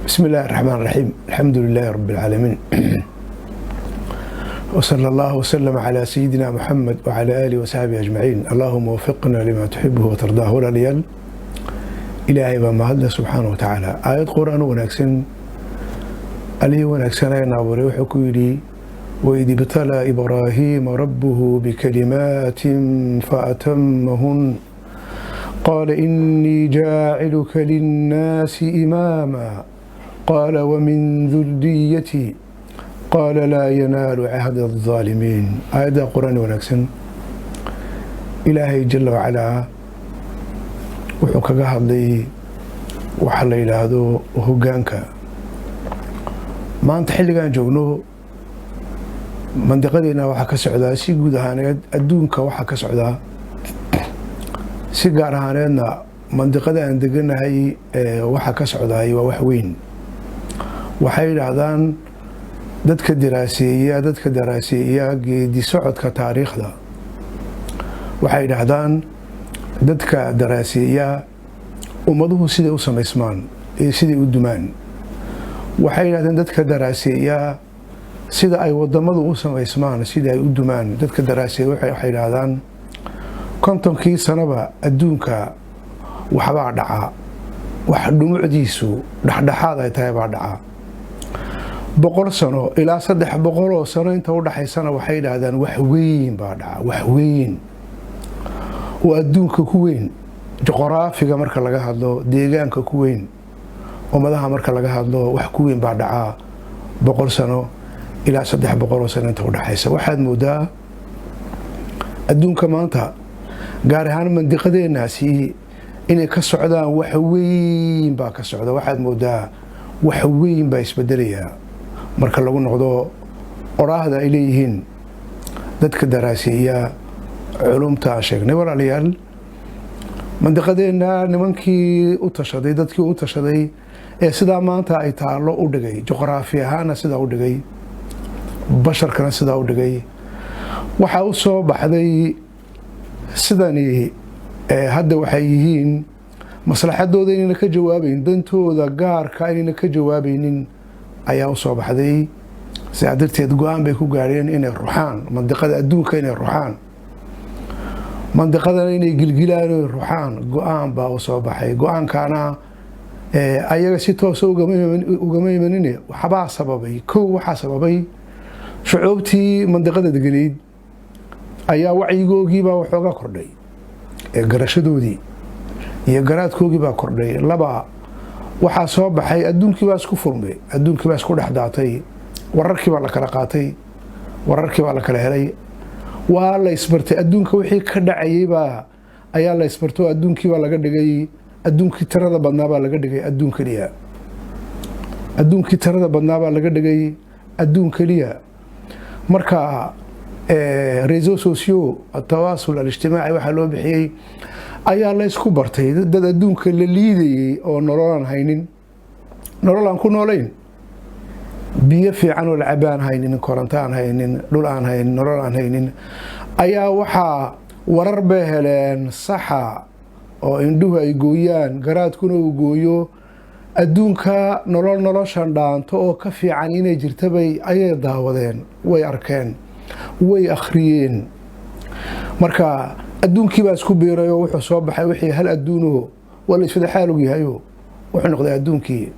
بسم الله الرحمن الرحيم، الحمد لله رب العالمين، وصلى الله وسلم على سيدنا محمد وعلى آله وصحبه أجمعين. اللهم وفقنا لما تحبه وترضاه. Walaalayaal, Ilaahay baa mahadle subxaana wa tacaala. Aayad Qur-aan u wanaagsan, Allihii wanaagsanayna abuuray wuxuu ku yidhi: وإذ ابتلى إبراهيم ربه بكلمات فأتمهن قال إني جاعلك للناس إماما قال ومن ذريتي قال لا ينال عهد الظالمين. Aayadda Qur-aan wanaagsan, Ilaahay jala wacalaa wuxuu kaga hadlay waxa la yidhaahdo hogaanka. Maanta xilligan joogno, mandiqadeena waxaa ka socdaa si guud ahaaneed, adduunka waxaa ka socdaa si gaar ahaaneedna mandiqada aan deganahay waxaa ka socdaay waa wax weyn. Waxay yidhaahdaan dadka daraaseeya geedi socodka taariikhda, waxay yidhaahdaan dadka daraaseeya ummaduhu siday u samaysmaan iyo siday u dumaan, waxay yidhahdeen dadka daraaseeya sida ay wadamadu u samaysmaan, sida ay u dumaan, dadka daraaseeya waxay yidhaahdaan 50-kii sanoba adduunka waxbaa dhaca, wax dhumucdiisu dhexdhexaad ay tahay baa dhaca. 100 sano ilaa 300 sano inta udhaxaysana waxay yidhaahdaan wax weyn baa dhaca, wax weyn oo adduunka ku weyn, juqraafiga marka laga hadlo, deegaanka ku weyn, ummadaha marka laga hadlo, wax ku weyn baa dhacaa 100 sano ilaa 300 sano inta udhaxaysa. Waxaad moodaa adduunka maanta, gaar ahaan mandiqadeenaasi, inay ka socdaan wax weyn baa ka socda. Waxaad moodaa wax weyn baa isbedelayaa marka lagu noqdo oraahda ay leeyihiin dadka daraaseeya culumta aan sheegnay. Walaalayaal, mandiqadeenna nimankii u tashaday, dadkii u tashaday ee sidaa maanta ay taallo u dhigay, juqraafi ahaana sidaa u dhigay, basharkana sidaa u dhigay, waxaa u soo baxday sidani hadda waxay yihiin maslaxadooda inayna ka jawaabayn, dantooda gaarka inayna ka jawaabaynin ayaa u soo baxday. Sidaa darteed go-aan bay ku gaadheen inay ruxaan mandiqada, adduunka inay ruxaan, mandiqadana inay gilgilaan oy ruxaan. Go-aan baa u soo baxay. Go-aankaana ayaga si toosa ugama imanine, waxbaa sababay. Kow, waxaa sababay shucuubtii mandiqada deganayd ayaa wacyigoogiibaa waxooga kordhay, ee garashadoodii iyo garaadkoogii baa kordhay. Laba, waxaa soo baxay adduunkii baa isku furmay, adduunkii baa isku dhex daatay, wararkii baa la kala qaatay, wararkii baa la kala helay, waa la isbartay. Adduunka wixii ka dhacayeybaa ayaa la isbarto. Adduunkii baa laga dhigay, adduunkii tirada badnaa baa laga dhigay adduun keliya. Adduunkii tirada badnaa baa laga dhigay adduun keliya. Marka réseaux sociaux, التواصل الاجتماعي waxaa loo bixiyey ayaa la ysku bartay. Dad adduunka la liidayey oo nololaan haynin, nolol aan ku noolayn, biyo fiican oo lacaba aan haynin, koronto aan haynin, dhul aan haynin, nolol aan haynin, ayaa waxaa warar bay heleen saxa oo indhuhu ay gooyaan, garaadkuna uu gooyo. Adduunka nolol noloshan dhaanto oo ka fiican inay jirtabay ayay daawadeen, way arkeen, way akhriyeen. Marka adduunkii baa isku biiray oo wuxuu soo baxay wixii hal adduuno waa la iswada xaal ogyahayo. Wuxuu noqday adduunkii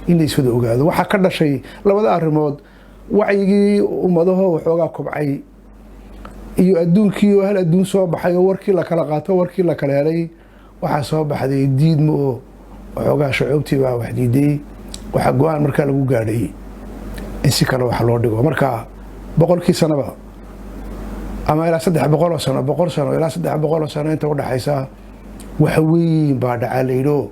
in la iswada ogaado. Waxaa ka dhashay labada arrimood, wacyigii ummadaho waxoogaa kobcay iyo adduunkii oo hal adduun soo baxay oo warkii la kala qaato, warkii la kala helay. Waxaa soo baxday diidmo oo waxoogaa shucuubtii baa wax diiday. Waxaa go-aan markaa lagu gaadhay in si kale wax loo dhigo. Marka 100-kii sanaba ama ilaa 300 sano, 100 sano ilaa 300 sano inta udhaxaysa wax weyn baa dhacaa layidho.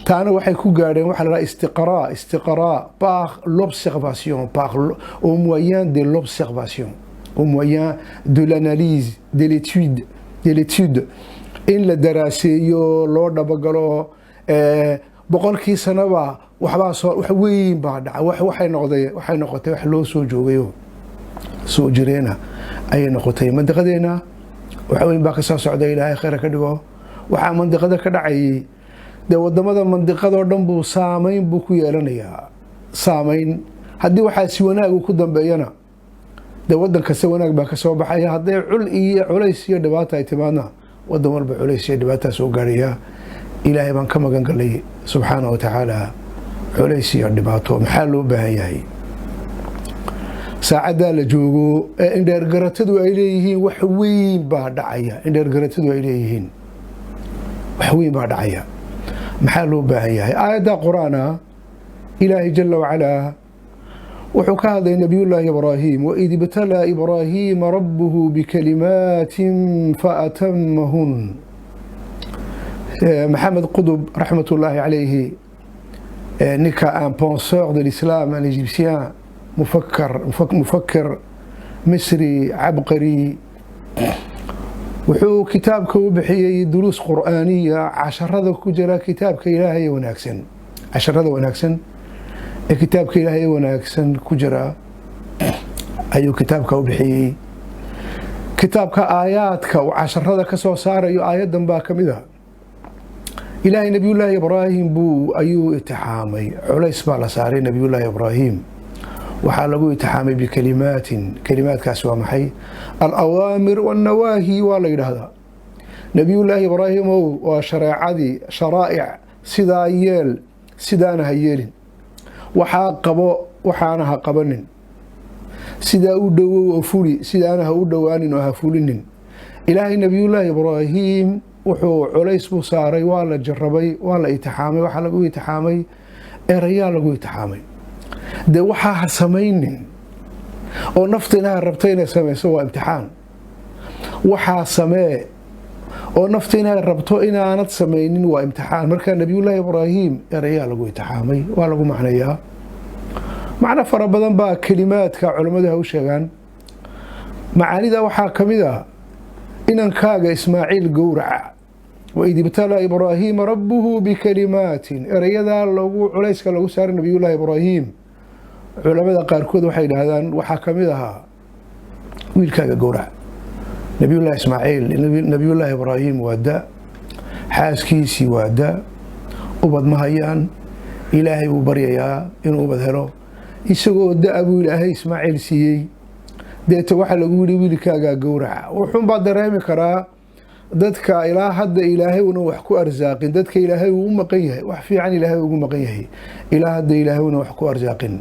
Taana waxay ku gaadheen waxa la dhaha istiqraa par l'observation, par au moyen de l'observation, au moyen de l'analyse, de l'étude, in la daraaseeyo, loo dhabagalo. 100-kii sanoba waxbaa soo, wax weyn baa dhaca. Waxay noqotay wax loo soo joogayo, soo jireena ayay noqotay. Mandiqadeena wax weyn baa ka soo socda, Ilaahay khayra ka dhigo. Waxaa mandiqada ka dhacayay dee wadamada mandiqadoo dhan buu saameyn buu ku yeelanayaa. Saamayn haddii waxaasi wanaagu ku dambeeyana, dee wadan kasta wanaag baa ka soo baxaya. Hadday cul iyo culays iyo dhibaata ay timaadna, wadan walba culays iyo dhibaataa soo gaaraya. Ilaahay baan ka magan galay, subxaana wa tacaala, culays iyo dhibaato. Maxaa loo baahan yahay saacaddaa la joogo ee indheergaratadu ay leeyihiin wax weyn baa dhacaya? Indheergaratadu ay leeyihiin wax weyn baa dhacaya, maxaa loo baahan yahay? Aayadda qur-aana Ilaahay jala wacalaa wuxuu ka hadlay Nabiyullaahi Ibraahim: "وإذ ابتلى إبراهيم ربه بكلمات فأتمهن". Maxamed Qutb, raxmatullaahi calayhi, ninka un penseur de l'islam, un Égyptien, مفكر misri cabqari, wuxuu kitaabka u bixiyey دروس قرآنية, casharada ku jira kitaabka Ilaahay wanaagsan, casharada wanaagsan ee kitaabka Ilaahay wanaagsan ku jira ayuu kitaabka u bixiyey. Kitaabka aayaadka uu casharada ka soo saarayo aayadan baa ka mid a. Ilaahay Nabiyullaahi Ibraahim buu ayuu itixaamay, culays baa la saaray Nabiyullaahi Ibraahim. Waxaa lagu itixaamay بكلمات. Kelimaadkaasi waa maxay? الأوامر والنواهي waa la yidhaahdaa. Nabiyullaahi Ibraahimow, waa shareecadii, sharaa'ic, sidaa yeel, sidaana ha yeelin, waxaa qabo, waxaana ha qabanin, sidaa u dhowow oo fuli, sidaana ha u dhowaanin oo ha fulinin. Ilaahay Nabiyullaahi Ibraahim wuxuu culays buu saaray, waa la jarabay, waa la itixaamay. Waxaa lagu itixaamay erayaa lagu itixaamay. Dee waxaa ha samaynin oo nafta inaha rabta inay samayso waa imtixaan. Waxaa samee oo nafta inaad rabto inaanad samaynin waa imtixaan. Marka Nabiyullaahi Ibraahim erayaa lagu itixaamay, waa lagu macnayaa. Macno fara badan baa kelimaadka culammadu ha u sheegaan. Macaanida waxaa ka mid a inankaaga Ismaaciil gowraca. "وإذ ابتلى إبراهيم ربه بكلمات", erayadaa lagu culayska lagu saaray Nabiyullaahi Ibraahim, culamada qaarkood waxay yidhaahdaan waxaa ka mid ahaa wiilkaaga gowrac, Nabiyullahi Ismaaciil. Nabiyullaahi Ibraahim waa da, xaaskiisii waa da, ubad ma hayaan. Ilaahay buu baryayaa inuu ubad helo. Isagoo da buu Ilaahay Ismaaciil siiyey. Deeta waxaa lagu yidhi wiilkaagaa gowraca. Wuxuunbaa dareemi karaa dadka ilaa hadda Ilaahay una wax ku arsaaqin, dadka Ilaahay uu u maqan yahay, wax fiican Ilaahay ugu maqan yahay, ilaa hadda Ilaahay una wax ku arsaaqin,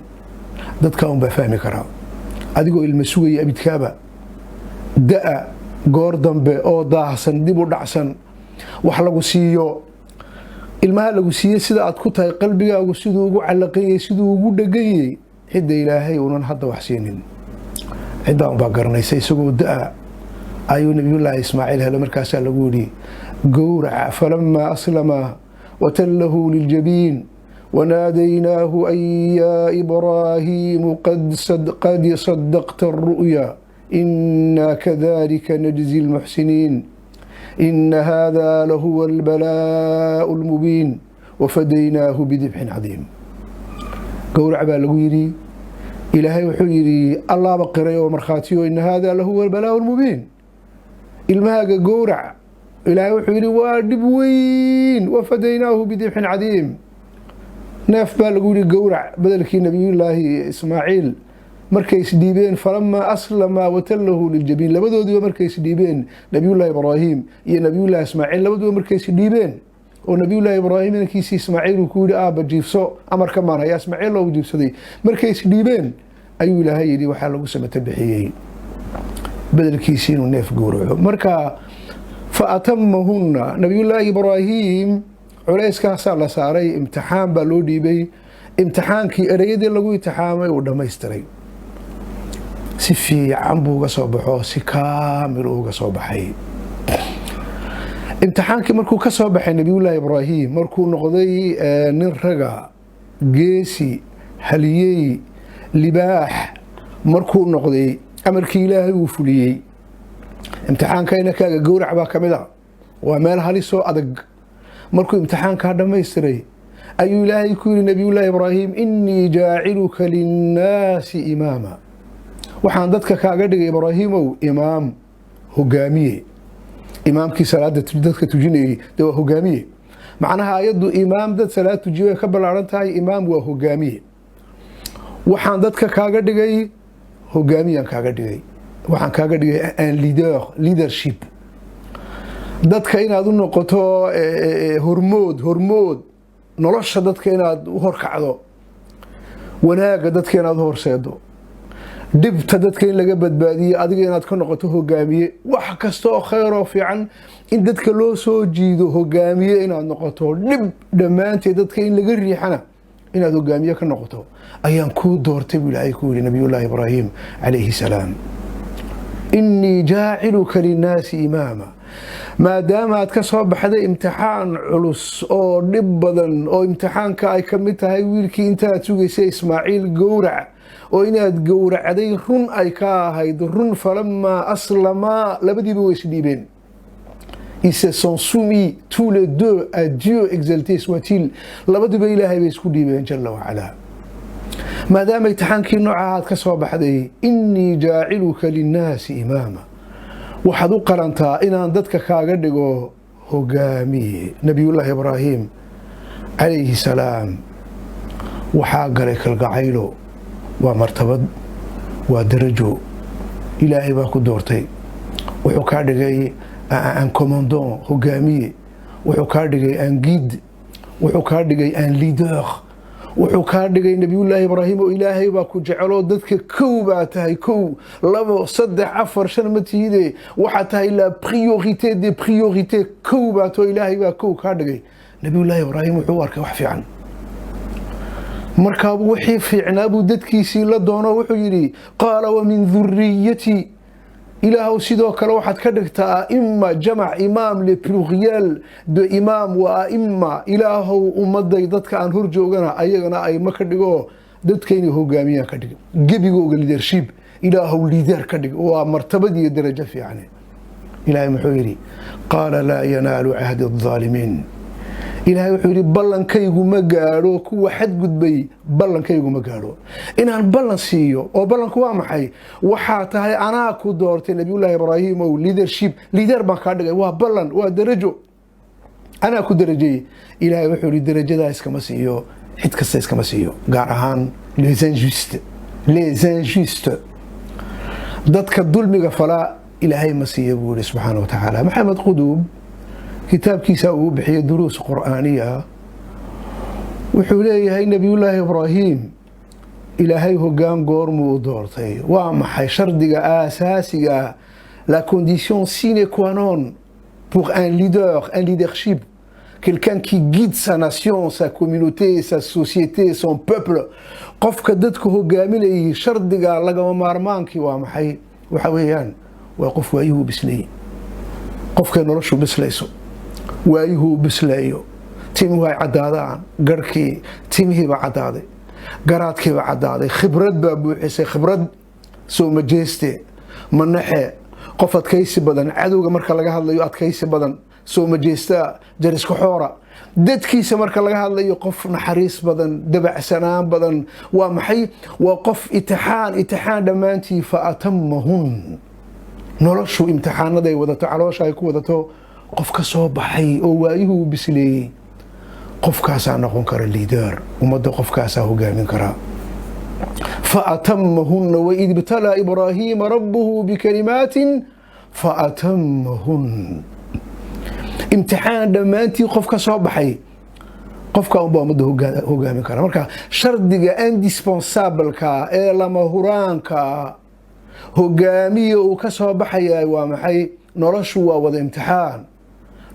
dadka unbaa fahmi karaa. Adigoo ilma sugaya abidkaaba, da-a goor dambe oo daahsan, dib u dhacsan, wax lagu siiyo, ilmaha lagu siiyey, sida aad ku tahay, qalbigaagu siduu ugu callaqan yahay, siduu ugu dhegan yahay, cidda Ilaahay unan hadda wax siinin, ciddaa unbaa garanaysa. Isagoo da-a ayuu Nabiyullaahi Ismaaciil helay. Markaasaa lagu yidhi gowraca. "فلما أسلما وتله للجبين وناديناه أن يا إبراهيم قد صدقت الرؤيا إنا كذلك نجزي المحسنين إن هذا لهو البلاء المبين وفديناه بذبح عظيم". Gowrac baa lagu yidhi. Ilaahay wuxuu yidhi, Allaaba qiray oo markhaatiyo: "إن هذا لهو البلاء المبين". Ilmahaaga gowrac, Ilaahay wuxuu yidhi waa dhib weyn. "وفديناه بذبح عظيم". Neef baa lagu yidhi gowrac bedelkii Nabiyullaahi Ismaaciil. Markay isdhiibeen, "فلما أسلما وتله للجبين", labadoodiiba markay isdhiibeen, Nabiyullahi Ibraahim iyo Nabiyullahi Ismaaciil labaduba markay isdhiibeen, oo Nabiyullahi Ibraahim inankiisii Ismaaciil uu ku yidhi aaba jiifso, amarka maan hayaa, Ismaaciil loogu jiifsaday, markay isdhiibeen ayuu Ilaahay yidhi waxaa lagu samata bixiyey bedelkiisii inuu neef gowraco. Marka "فأتمهن", Nabiyullaahi Ibraahim culayskaasaa la saaray, imtixaan baa loo dhiibay. Imtixaankii ereyadii lagu imtixaamay uu dhammaystiray, si fiican buu uga soo baxo, si kaamil uga soo baxay imtixaankii. Markuu ka soo baxay Nabiyullaahi Ibraahim, markuu noqday nin raga, geesi, haliyey, libaax markuu noqday, amarkii Ilaahay uu fuliyey, imtixaanka inankaaga gowrac baa ka mid a, waa meel halisoo adag. Markuu imtixaankaa dhammaystiray ayuu Ilaahay ku yidhi Nabiyullaahi Ibraahim: "إني جاعلك للناس إماما". Waxaan dadka kaaga dhigay, Ibraahiimow, imaam, hogaamiye. Imaamkii salaada dadka tujinayey dee waa hogaamiye. Macnaha ayaddu imaam dad salaad tujiye way ka ballaaran tahay. Imaam waa hogaamiye. Waxaan dadka kaaga dhigay hogaamiyaan kaaga dhigay, waxaan kaaga dhigay un leader, leadership, dadka inaad u noqoto hormood, hormood nolosha dadka inaad u horkacdo, wanaagga dadka inaad u horseedo, dhibta dadka in laga badbaadiyo adiga inaad ka noqoto hogaamiye, wax kasta oo khayr oo fiican in dadka loo soo jiido hogaamiye inaad noqoto, dhib dhammaanteed dadka in laga riixana inaad hogaamiye ka noqoto ayaan kuu doortay, buu Ilaahay ku yidhi Nabiyullaahi Ibraahim calayhi salaam. إني جاعلك للناس إماما. Maadaama aad ka soo baxday imtixaan culus oo dhib badan, oo imtixaanka ay ka mid tahay wiilkii intaad sugaysay Ismaaciil gowrac, oo inaad gowracday run ay ka ahayd run. فلما أسلما, labadiiba way isdhiibeen. Ils se sont soumis tous les deux à Dieu, exalté soit-il. Labaduba Ilaahay bay isku dhiibeen jala wacalaa. Maadaama imtixaankii nooca aad ka soo baxday, إني جاعلك للناس إماما, waxaad u qalantaa inaan dadka kaaga dhigo hogaamiye. Nabiyullaahi Ibraahim calayhi salaam waxaa galay kalgacaylo. Waa martabad, waa darajo. Ilaahay baa ku doortay, wuxuu kaa dhigay un commandant, hogaamiye, wuxuu kaa dhigay un guide, wuxuu kaa dhigay un leader, wuxuu kaa dhigay Nabiyullaahi Ibraahim oo Ilaahay baa ku jecelo. Dadka kow baa tahay, kow, labo, saddex, afar, shan ma tihide, waxaa tahay la priorité des priorités. Kow baa too, Ilaahay baa kow kaa dhigay. Nabiyullaahi Ibraahim wuxuu u arkay wax fiican. Markaabuu wixii fiicnaa buu dadkiisii la doono. Wuxuu yidhi: قال ومن ذريتي. Ilaahow, sidoo kale waxaad ka dhigtaa أئمة, jamac imaam, le pluriel de imam wa أئمة. Ilaahow, ummaday dadka aan hor joogana ayagana aima ka dhigo, dadka inay hogaamiyaan ka dhig, gebigooga leadership. Ilaahow, leader ka dhig, waa martabad iyo darajo fiican. Ilaahay muxuu yidhi? قال لا ينال عهدي الظالمين. Ilaahay wuxuu yidhi: ballankaygu ma gaadho kuwa xadgudbay, ballankaygu ma gaadho. Inaan ballan siiyo oo ballanku waa maxay? Waxaa tahay anaa ku doortay, Nabiyullaahi Ibraahim ow, leadership, leader baan kaa dhigay. Waa ballan, waa darajo, anaa ku darajeeyey. Ilaahay wuxuu yidhi: darajadaa iskama siiyo cid kasta, iskama siiyo, gaar ahaan les injustes, les injustes, dadka dulmiga falaa Ilaahay ma siiya, buu yihi subxaana wa tacaala. Maxamed Qudub kitaabkiisa uu bixiyey Duruus Qur'aaniya wuxuu leeyahay: Nebiyullaahi Ibraahim Ilaahay hoggaan goormuu u doortay? Waa maxay shardiga aasaasiga, la condition sine qua non pour un leader, un leadership, quelqu'un qui guide sa nation, sa communauté, sa société, son peuple? Qofka dadka hogaaminayay, shardiga lagama maarmaankii waa maxay? Waxa weeyaan waa qof waayuhu bisleeyey, qofkay noloshu bislayso, waayuhu bisleeyo, timuhu ay caddaadaan, garhkii timihiibaa caddaaday, garaadkiibaa caddaaday, khibrad baa buuxisay, khibrad soo majeeste manaxe, qof adkaysi badan, cadowga marka laga hadlayo adkaysi badan, soo majeesta, jariska xoora, dadkiisa marka laga hadlayo qof naxariis badan, dabacsanaan badan. Waa maxay? Waa qof itixaan dhammaantii فأتمهن, noloshu imtixaanaday wadato, caloosha ay ku wadato, qof ka soo baxay oo waayuhu uu bisleeyey, qofkaasaa noqon kara leader ummadda, qofkaasaa hogaamin karaa. فأتمهن. وإذ ابتلى إبراهيم ربه بكلمات فأتمهن. Imtixaan dhammaantii qof ka soo baxay, qofka unbaa ummadda hogaamin kara. Marka shardiga indispensable-ka ee lama huraanka hogaamiya uu ka soo baxaya waa maxay? Noloshu waa wada imtixaan,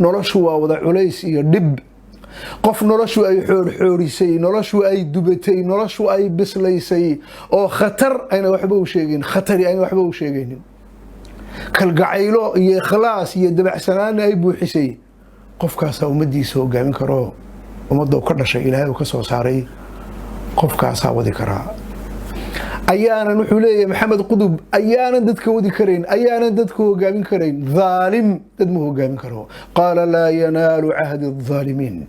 noloshu waa wada culays iyo dhib. Qof noloshu ay xoorxoorisay, noloshu ay dubatay, noloshu ay bislaysay, oo khatar ayna waxba u sheegayn, khatari ayna waxba u sheegaynin, kalgacaylo iyo ikhlaas iyo dabacsanaanna ay buuxisay, qofkaasaa ummaddiisa hogaamin karo. Ummadda ka dhashay, Ilaahay uu ka soo saaray, qofkaasaa wadi karaa. Ayaanan, wuxuu leeyahay Maxamed Qudub, ayaanan dadka wadi karayn, ayaanan dadka hogaamin karayn. Dhaalim dad ma hogaamin karo. قال لا ينال عهدي الظالمين.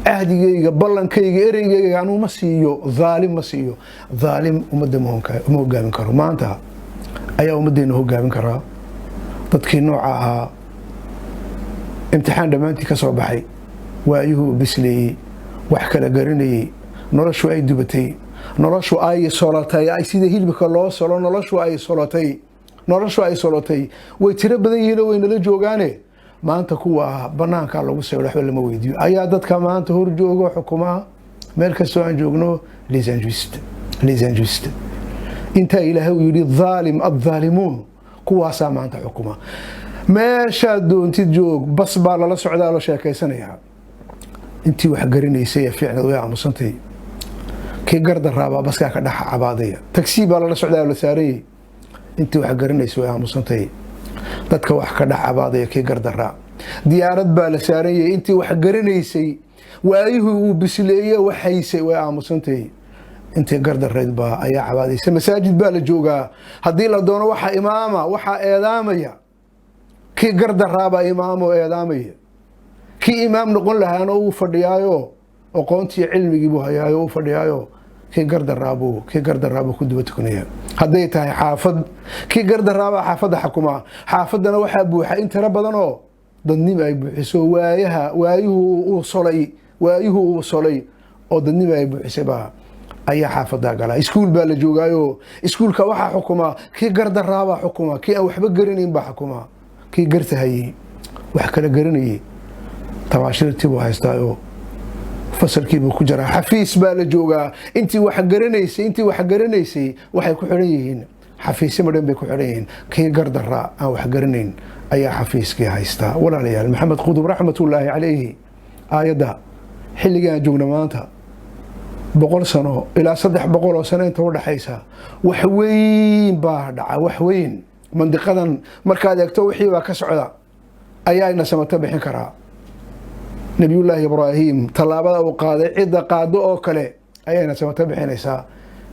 Cahdigayga, ballankayga, ereygayga anuu ma siiyo dhaalim, ma siiyo dhaalim. Ummadda ma hogaamin karo. Maanta ayaa ummaddeena hogaamin karaa dadkii nooca ahaa, imtixaan dhammaantii ka soo baxay, waayuhu bisleeyey, wax kala garanayey, noloshu ay dubatay. Noloshu ay solatay, sida hilibka loo solo, noloshu ay solatay, noloshu ay solatay, way tiro badan yihiin oo way nala joogaane. Maanta kuwa banaanka lagu sawiro, waxba lama weydiiyo, ayaa dadka maanta hor joogo, xukumaa meel kastoo aan joogno. Les injustes, les injustes, intaa Ilaahay uu yidhi dhaalim, adhaalimuun, kuwaasaa maanta xukuma. Meeshaad doontid joog, bas baa lala socdaa, loo sheekaysanayaa. Intii wax garanaysay ee fiicnad way aamusantay. Kii gardaraabaa baskaa ka dhex cabaadaya. Taxi baa lala socdaa, la saaranyay. Intii wax garanaysa way aamusantay, dadka wax ka dhex cabaadaya kii gardaraa. Diyaarad baa la saaranyay. Intii wax garanaysay, waayuhii uu bisleeye waxhaysay, way aamusantay. Intii gardarayd baa ayaa cabaadaysa. Masaajid baa la joogaa. Haddii la doono, waxaa imaama, waxaa eedaamaya kii gardaraabaa imaamo eedaamaya. Kii imaam noqon lahaana uu fadhiyaayo, aqoontii cilmigii buu hayaayo, uu fadhiyaayo. Kii gardaraabuu ku duba tukanaya. Hadday tahay xaafad, kii gardaraabaa xaafadda xakumaa. Xaafaddana waxaa buuxa in tiro badan oo dadnimo ay buuxiso, waayaha waayuhu uu solay, waayuhu uu solay oo dadnimo ay buuxisay baa ayaa xaafadaa galaa. Iskuul baa la joogaayo. Iskuulka waxaa xukumaa kii gardaraabaa xukuma, kii aan waxba garanayn baa xukumaa. Kii gartahayey, wax kala garanayey, tabaashirtii buu haystaayo, fasalkiibuu ku jiraa. Xafiis baa la joogaa. Intii wax garanaysay waxay ku xidhan yihiin xafiisyo madhan bay ku xidhan yihiin. Kii gardaraa aan wax garanayn ayaa xafiiskii haystaa. Walaalayaal, Maxamed Qudub raxmatullaahi calayhi, aayadda xilligii aan joogna maanta, 100 sano ilaa 300 oo sano inta udhaxaysa, wax weyn baa dhaca. Wax weyn mandiqadan markaad eegto, wixii baa ka socda ayaa ina samato bixin karaa. Nabiyullaahi Ibraahim tallaabada uu qaaday, cidda qaado oo kale ayayna samato bixinaysaa,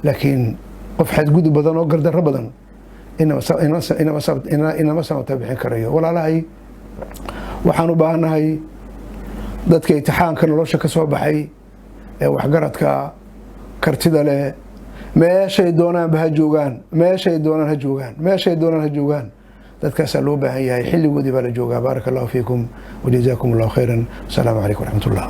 laakiin qof xadgudub badan oo gardarro badan inama samato bixin karayo. Walaalahay, waxaan u baahannahay dadka imtixaanka nolosha ka soo baxay ee waxgaradka kartida leh, meeshay doonaanba ha joogaan, meeshay doonaan ha joogaan, meeshay doonaan ha joogaan. Dadkaasaa loo baahan yahay, xilligoodii baa la joogaa. Baaraka Allahu fiikum wajazaakum Allahu khayran. Asalaamu calaykum waraxmat ullah.